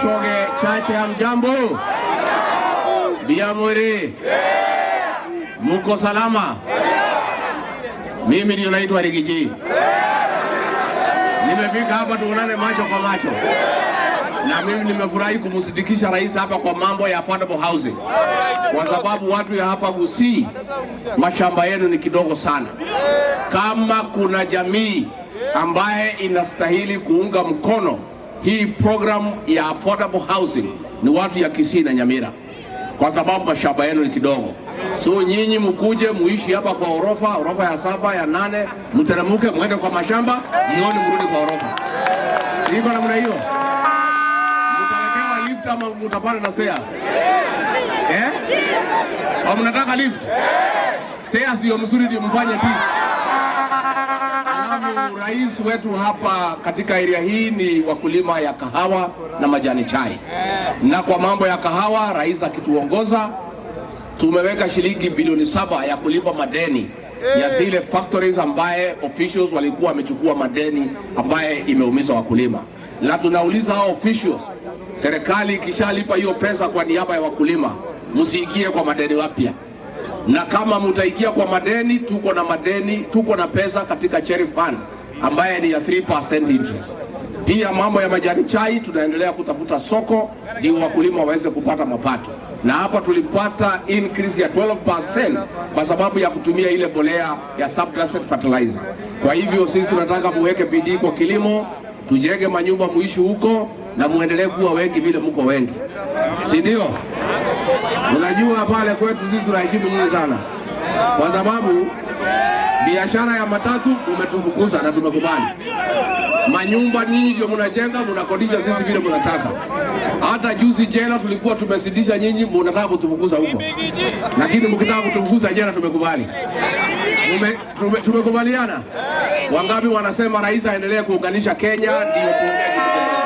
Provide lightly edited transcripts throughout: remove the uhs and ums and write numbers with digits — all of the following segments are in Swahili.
Bochoge Chache, hamjambo? Biamuri, muko salama? Mimi ndio naitwa Riggy G. Nimefika hapa tuonane macho kwa macho, na mimi nimefurahi kumsindikisha rais hapa kwa mambo ya affordable housing, kwa sababu watu ya hapa Gusii mashamba yenu ni kidogo sana. Kama kuna jamii ambaye inastahili kuunga mkono hii program ya affordable housing ni watu ya Kisii na Nyamira, kwa sababu mashamba yenu ni kidogo. So nyinyi mkuje muishi hapa kwa orofa, orofa ya saba, ya nane, mteremuke mwende kwa mashamba, jioni mrudi kwa orofa. Siko namna hiyo? Mtawekewa lift ama mtapanda na stairs? Eh? Au mnataka lift? Stairs ndio mzuri, ndio mfanye tu. Alafu rais wetu hapa katika area hii ni wakulima ya kahawa na majani chai, na kwa mambo ya kahawa, rais akituongoza, tumeweka shilingi bilioni 7 ya kulipa madeni ya zile factories ambaye officials walikuwa wamechukua madeni ambaye imeumiza wakulima, na tunauliza hao officials, serikali ikishalipa hiyo pesa kwa niaba ya wakulima, msiingie kwa madeni wapya, na kama mtaingia kwa madeni, tuko na madeni, tuko na pesa katika Cherry Fund ambaye ni ya 3% interest. Pia mambo ya majani chai tunaendelea kutafuta soko ndio wakulima waweze kupata mapato, na hapa tulipata increase ya 12% kwa sababu ya kutumia ile bolea ya substrate fertilizer. Kwa hivyo sisi tunataka muweke bidii kwa kilimo, tujenge manyumba muishi huko na muendelee kuwa wengi vile mko wengi, si ndio? Unajua pale kwetu sisi tunaheshimu nyinyi sana, kwa sababu biashara ya matatu umetufukuza na tumekubali. Manyumba nyinyi ndio mnajenga, mnakodisha sisi vile mnataka. Hata juzi jela tulikuwa tumezidisha nyinyi, mnataka kutufukuza huko, lakini mkitaka kutufukuza jela tumekubali. Tumekubaliana. Wangapi wanasema rais aendelee kuunganisha Kenya ndio tuongee kitu kimoja?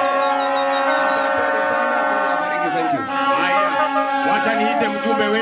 Thank you. Haya, wacha niite mjumbe wetu.